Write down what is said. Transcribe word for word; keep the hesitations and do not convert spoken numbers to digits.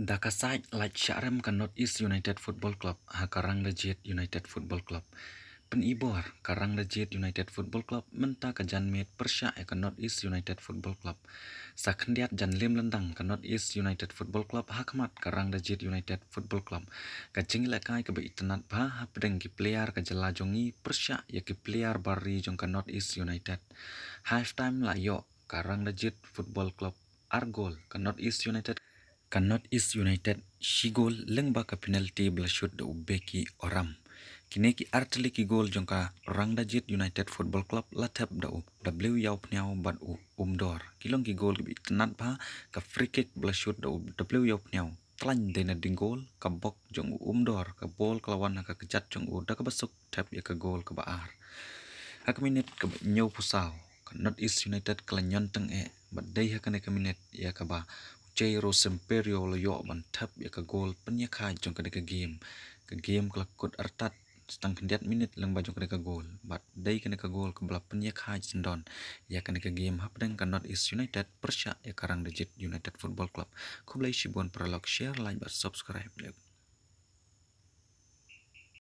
Da ka side lait shah rem ka North East United Football Club ha ka Rangdajied United Football Club. Pynibor ka Rangdajied United Football Club mynta ka janmiet pyrshah ïa ka North East United Football Club. Sa khyndiat jan lem lyndang ka North East United Football Club ha khmat ka Rangdajied United Football Club. Ka jingïalehkai kaba itynnad bha hapdeng ki player ka jylla jong ngi pyrshah ïa ki player bar ri jong ka North East United. Half time la ïoh ka Rangdajied Football Club ar gol, ka North East United ka North East United shi gol lyngba ka penalty ba la shoot da u Becky Oram. Kine ki artylli ki gol jong ka Rangdajied United Football Club la thep da u W Ïawphniaw bad u Umdor. Ki long ki gol kiba itynnad bha. Ka free kick ba la shoot da u W Ïawphniaw, tlain dei na ding gol, ka bok jong u Umdor, ka bol ka la wan ha ka kjat jong u da kaba suk thep ïa ka gol kaba ar. Ha ka minit kaba hynñiewphew saw ka North East United ka la ñion tyngeh bad dei ha kane ka minit ïa kaba u Jairo Semperio la ïoh ban thep ïa ka gol pynïakhaid jong kane ka game. Ka game ka la kut artat tang khyndiat minit lyngba jong kane ka gol bad dei kane ka gol kaba la pynïakhaid syndon ïa kane ka game hapdeng ka North East United pyrshah ïa ka Rangdajied United Football Club. Khublei shibun paralok, share, like bad subscribe.